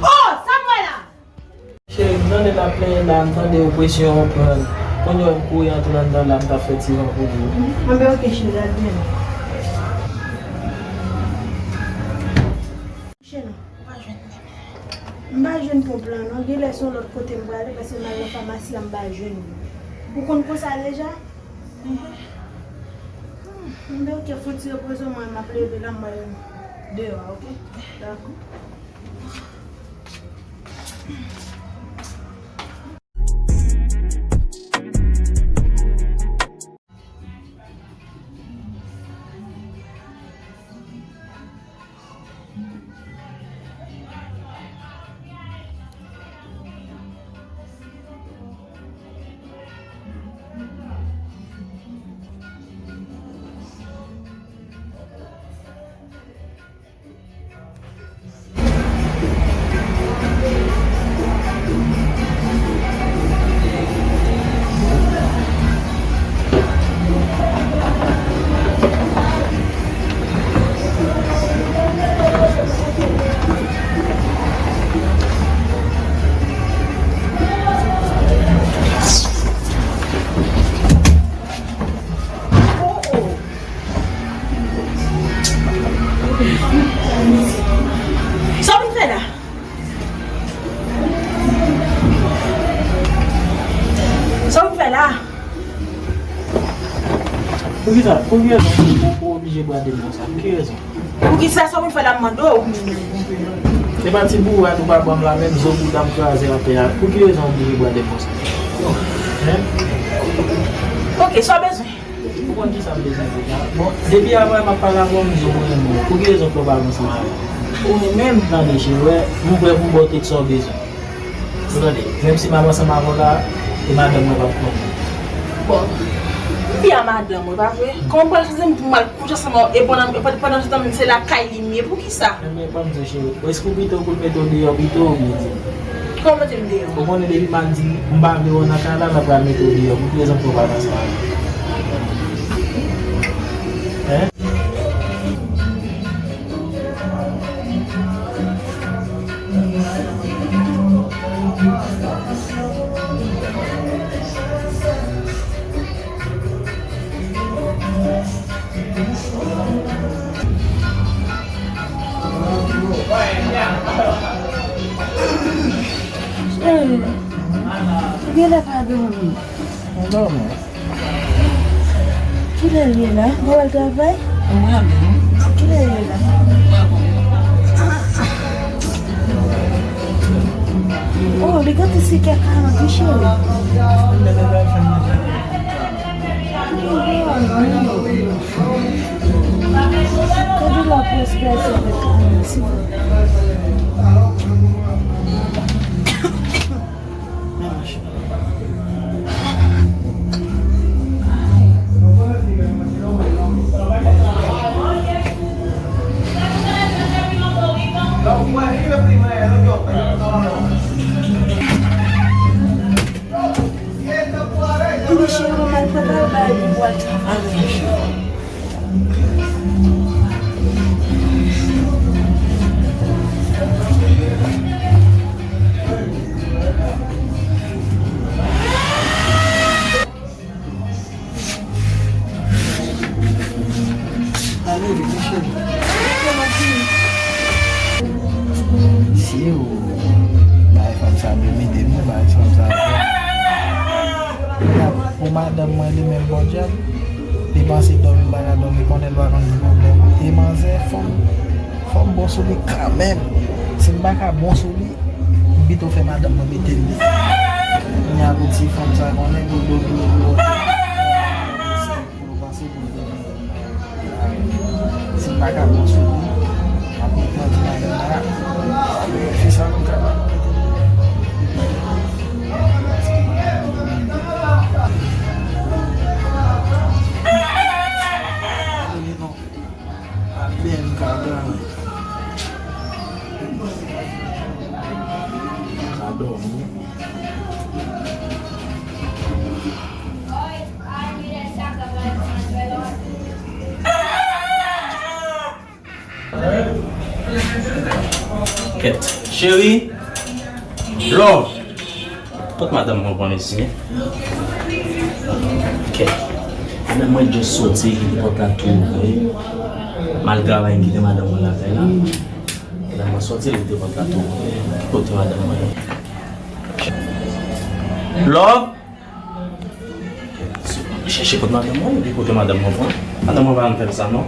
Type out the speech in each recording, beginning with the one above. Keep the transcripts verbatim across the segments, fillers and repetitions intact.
Oh, sa m wè la? Cheri, m tande l ap plenyen la, m tande opresyon an pran l. Kounye a m kouri antre anndan la, m t ap fè ti van pou li. Anben, oke, cheri, al byen. Kouche non. M pa jwenn li. M pa jwenn ponp lan non. Genlè se yon lòt kote m prale, paske m al nan famasi a, m pa jwenn li. Ou konn konsa deja? Anben, oke, fè yon ti repoze, mwen, m ap leve la, m pral deyò a, oke? Dakò. Sa w vin fè la? Sa w vin fè la? Poukisa? Pou ki rezon ou, ou oblije brade m konsa? Pou ki rezon? Poukisa? Sa w vin fè la, m mande w? Se pa ti bourak ou pa ban m la, menm zo bouda m kraze atè a. Pou ki rezon ou oblije brade m konsa? Hen? Oke, sa w bezwen? Ou konn kisa m bezwen deja? Bon, depi avan m ap pale avè w, m di w mwen renmen w. Pou ki rezon ke w pa vle ansanm avè m? Ou renmen m? Tande, cheri, wè, m prè pou m ba w tout sa w bezwen. Ou tande? Menm si m ap ansanm avè w la, e madanm mwen p ap konnen. Bon, m di a madanm mwen, pa vre? Kòman m pral chwazi m pou m al kouche ansanm avè w, e pandan, e pandan, pandan se tan menm se lakay li m ye, poukisa? Enben, ban m di w, cheri, èske ou pito pou l mete w deyò pito, oubyen di m? Kòman mete m deyò? Ou konnen depi m al di m pa vle wè w nan kay la, m ap pral mete w deyò. Pou ki rezon ke w pa vle ansanm avè m? Hen? Cheri, ou genlè pa dòmi. M dòmi. Kilè l ye la? Ou al travay? Mwen menm. Kilè l ye la? Oh, li gentan sis è karant, wi, cheri. Gade la près pèsonn avèk anyen, silvouplè. Mwen cheri, mwen mal prepare bagay pou w al travay. Ale, vini, cheri. Si ou bay fanm sa domine m, bay fanm sa. Pou madanm mwen, li menm bon djab. Li panse dòmi, m pa ka dòmi, konnen l pa konn gen pwoblèm. E manzè, fò m, fò m bon sou li kanmenm. Si m pa ka bon sou li, m pito fè madanm mwen mete l li. Kounye a pou ti fanm sa konnen pou l dòmi pou l. Pou l panse pou l dòmi. Si m pa ka bon sou li, m ap pran ti madanm la. Fi sa m ka mete l li. Bèl kaka. Ka dòmi. Kèt. Cheri. Love. Kot madanm mwen pran mesye? Kèt. Madanm mwen just soti, kite pòt la tou ouvri. M al travay, m kite madanm mwen lakay la. Madanm mwen soti, li kite pòt la tou ouvri. Ki kote madanm mwen? Love. Chèche kot madanm mwen, epi kote madanm mwen pran. Madanm mwen pa janm fè m sa non.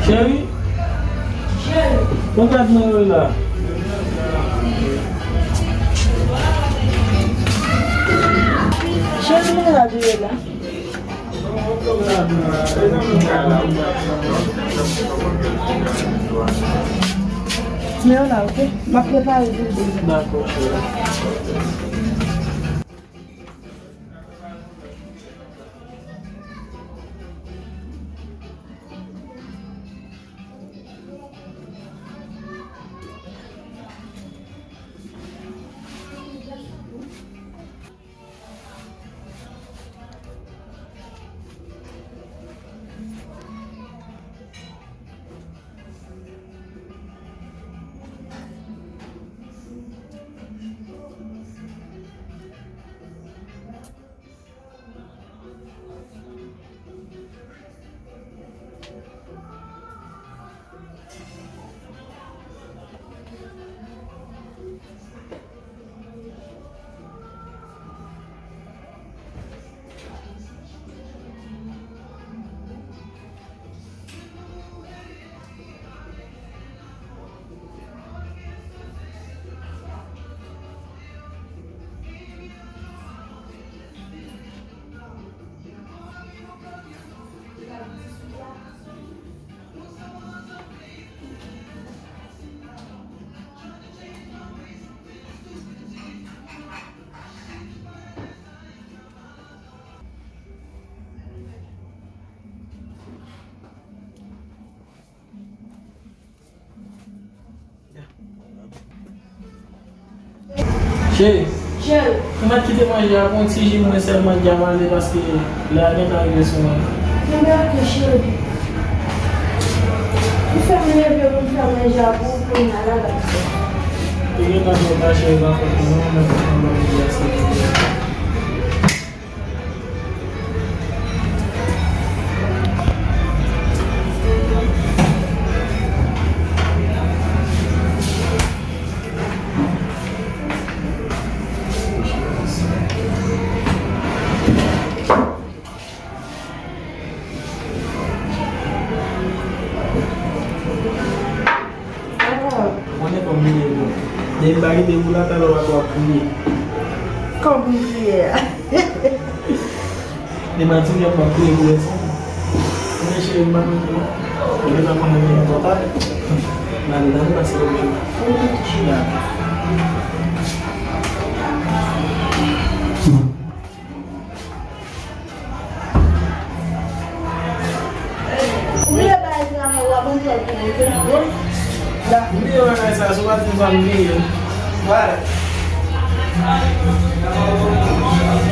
Cheri, kontak mwen yo la. Cheri, mwen la, dwe la. Men w la, oke? M ap prepare pou w demen. Dakò, cheri. Cheri, ou mèt kite manje a pou yon ti ji mwen sèlman, di a m ale paske lè a gentan rive sou mwen. Enben, oke, cheri. Ou fè m leve pou m fè manje a pou ou kounye a la, la. Ou gentan twò ta, cheri, pa fè pou mwen, mwen, mwen, mwen, mwen, mwen, mwen. Ou konnen kòm m ye tou. Depi m pa kite ou la, talè w ap, w ap kriye. Kòman pou m kriye a? Depi m ap kriye, m ap kriye pou rès. Mwen cheri, m pa manje non. Ou gentan konnen m gen yon pòtab. M ale, m ale pase yon jou. Chita. Ou bliye bagay gramoun w ap antre pou mwen, wi. Ou bliye bagay sa, si w pa t fè sa, m bliye.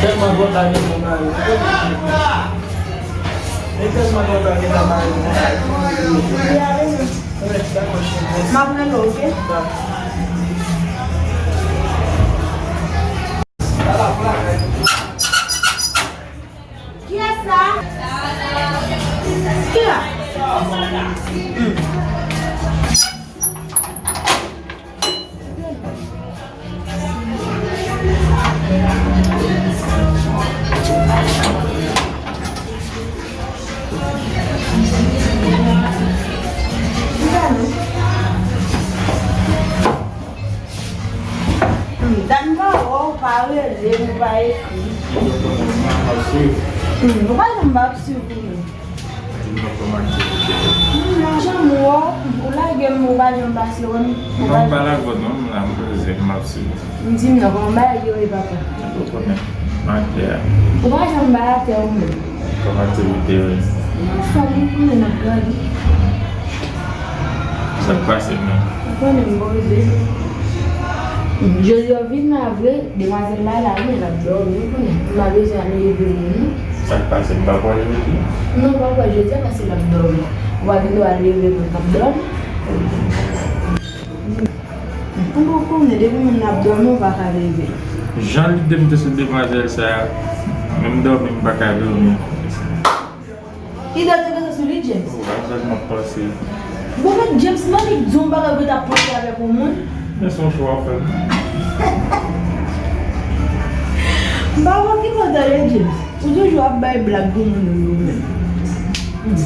Tèlman kontan gen nan mari. E tèlman kontan gen nan mari. M ap rele w, oke? Kiyès sa? Kiyès? Hmm. Hmm, dat m pa wè w, ou pa rele m, ou pa ekri. M ap swiv. Hmm, ou pa janm ap swiv ou menm. Di m nan kòm aktivite yo. Hmm, m janm wè w, ou lage m, ou pa janm pase wè m. Non, m pa lage w non, m la, m poze, m ap swiv. M di m nan, kòman bagay yo ye, papa? Ou konnen, m atè a. Ou pa janm bay atè ou menm. Kòm aktivite yo ye. M anfòm, ou konnen n ap grandi. Sa k pase menm? Ou konnen m poze. Jodi a vin la vre, demwazèl la la, men l ap dòmi, ou konnen. M pa bezwen al leve moun non. Sa k pase, m pa kwè jodi? Non, ou pa kwè jodi a paske l ap dòmi. Ou pa gen dwa al leve moun k ap dòmi. Ou pa konnen, depi moun nan ap dòmi, ou pa ka leve. Jan lide m te sou demwazèl sa a, menm dòmi, m pa ka dòmi. Lide w te gentan sou li, James? Ou pa sa m ap panse. Bon, men James, m annik di w yon bagay ou gentan panse avèk yon moun. Men se yon chwa w fè. M pa wè ki kote l ye, James. Ou toujou ap bay blag pou moun yo, yo menm. Hmm.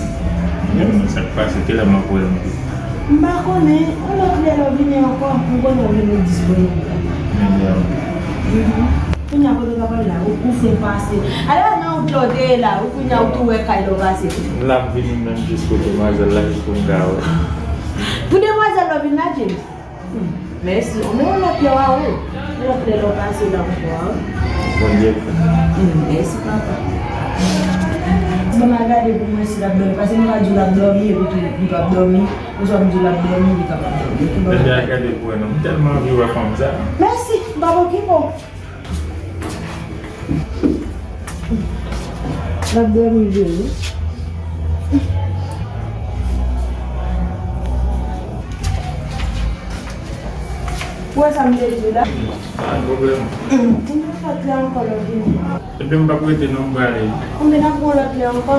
Men sa k pase, kilè m ap wè l ankò? M pa konnen, yon lòt lè lè w vini ankò, m konnen w vin disponib. Men lè w. Mhm. Kounye a kote w t ap pale la, ou, ou fon pase. Ale nan wout la w te ye la, ou kounye a ou tou wè kay la w pase. La m vini menm jis kote demwazèl la, jis pou m ka wè. Pou demwazèl la w vin la, James? Hmm, mèsi. Mwen yon lòt lè w a wè. Yon lòt lè lè w pase la w a wè. Bondye. Hmm, mèsi, papa. Bon, m al gade pou mwen si l ap dòmi. Paske m pa di w l ap dòmi, epi tou, li p ap dòmi. Oswa m di l ap dòmi, li kapab dòmi. Epi al gade pou wè non. M tèlman anvi wè fanm sa. Mèsi, m p ap okipe w. L ap dòmi vre wi. Ou wè sa m te di w la? Pa gen pwoblèm. Hum, pou nou fè lòt lè ankò lè w vini. Epi m p ap rete non, m prale. Konbyen n ap pran lòt lè ankò?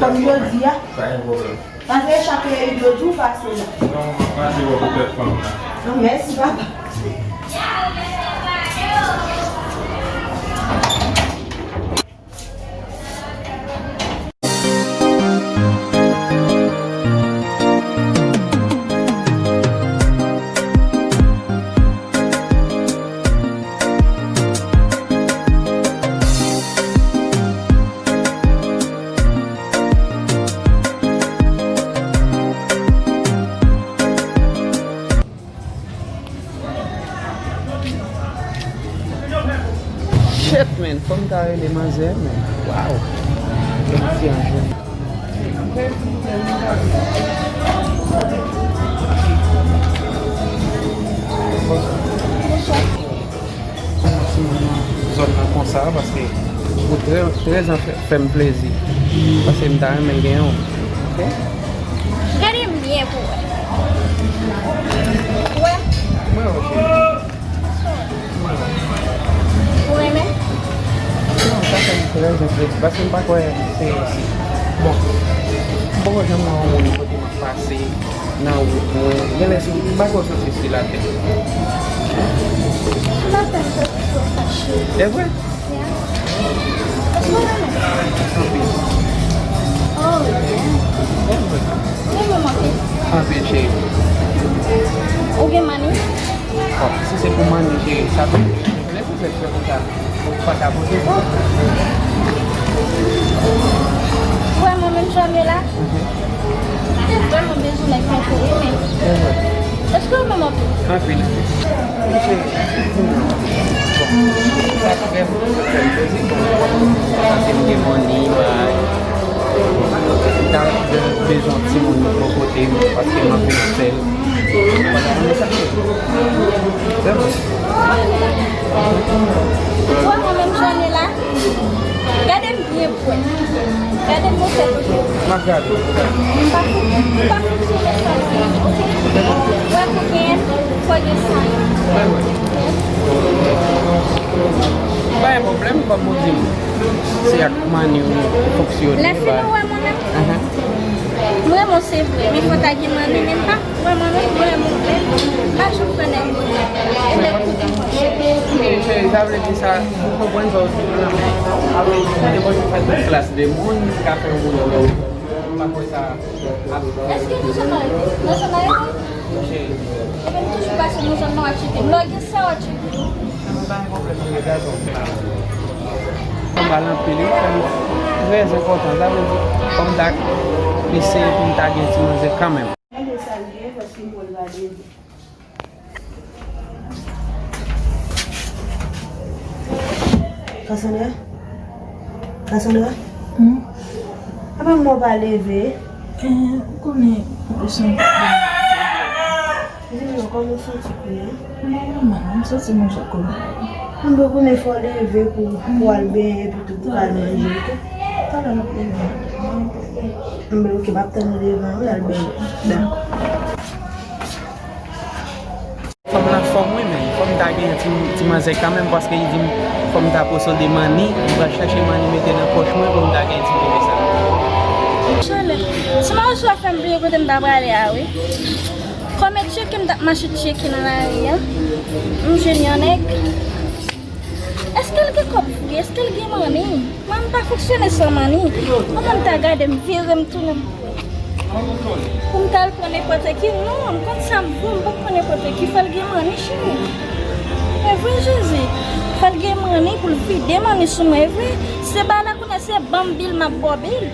Kòm jodi a. Pa gen pwoblèm. Paske chak lè yo di w pase la. Non, m ap pase wè poutèt fanm nan. Non, mèsi, papa. Shit, man, fò m ta rele manzè, man. Wow. Yon ti anjou. Timoun nan zòn nan konsa, paske ou trè, trè fè, fè m plezi. Paske m ta renmen gen yon. Ok? Gade m byen pou w wè. Ou wè? Mwen wè, cheri. Ou renmen? Non, sa fè m trè enkyete, paske m pa kwè se, se, bon, m poko janm wè yon moun kote m ap pase nan wout mwen, genlè si m pa kwè se stil atè. Maten, m fè ti fwa fache. E vre? Yeah. Èske w renmen? Anpil. Oh, yeah. E vre. Ou renmen m anpil? Anpil, cheri. Ou gen mani? Bon, si se pou mani, cheri, sa tou. Lè pou fè fè konsa, ou pa ka poze. Ou wè mwen menm jan m ye la? Mhm. Mwen vrèman bezwen nèg tankou ou, men. Mhm. Èske ou renmen m anpil? Anpil. Cheri, di m non. Bon, sa vrèman fè m plezi, bon, paske m gen mani, bay. Bon, m ta bezwen yon timoun bò kote m, paske m anpil sèl. Ou wè mwen menm jan m ye la? Gade m byen pou w wè. Gade m byen pou w wè. M ap gade. M pa fou, m pa fonksyone san mwen, ok? Ou wè pou genyen, fò gen san yo. Pa gen pwoblèm, kòm ou di m, se ak mani ou fonksyone. Lè fini ou wè mwen menm. Mhm. M renmen w se vre, men fò ta gen mani, men m pa Wè mwen menm, mwen renmen w vre. M pa janm pran nèg moun. E nèg kote m pran cheri. Cheri, sa vle di sa, ou konprann sa w di m nan, men. Nenpòt ki fè tout klas de moun ki ka fè yon moun wè w. M pa kwè sa ap. Èske nou janm arete? Nou janm arete? Cheri. Epi m toujou pase nan zòn nan, w ap tcheke m. Lè w gen sa, w ap tcheke m. M pa gen pwoblèm, cheri, gade w. Fè m pale anpil, wi, fè m trè enpòtan. Sa vle di, fò m ta eseye pou m ta gen ti manzè kanmenm. Gade sa l gen, paske m wè l pa leve. Cassandra? Cassandra? Hmm? Apa m wè w pa leve? Eh, ou konnen, ou bezwen. Di m non, kòman w santi kounye a? Mwen nòmal, m santi m jan kounye a. Mwen konnen fò w leve pou, pou w al benyen epi tou pou w al manje, ok? Talè m ap leve. Mwen oke, m ap tann ou devan wi, al benyen. Dakò. Fanm lan fò m wi, men fò m ta gen ti, ti manzè kanmenm, paske li di m fò m ta posede mani, m pral chache mani mete nan pòch mwen pou m ta gen ti bebe sa. Chalè, ti manzè sa fè m bliye kote m ta prale a wi. Kòm e tcheke m t ap mache tcheke nan lari a, m jwenn yon nèg. Èske l gen kòb vre? Èske l gen mani? Mwen, m pa fonksyone san mani. Kòman m ta gade m vire m tounen pou m ta al pran nenpòt ki? Non, m konn sa m vo, m p ap pran nenpòt ki. Fò l gen mani, cheri. E vre, Jezi. Fò l gen mani pou l vide mani sou mwen, e vre. Se bagay la kounye a, se ban m bil, m ap ba w bil.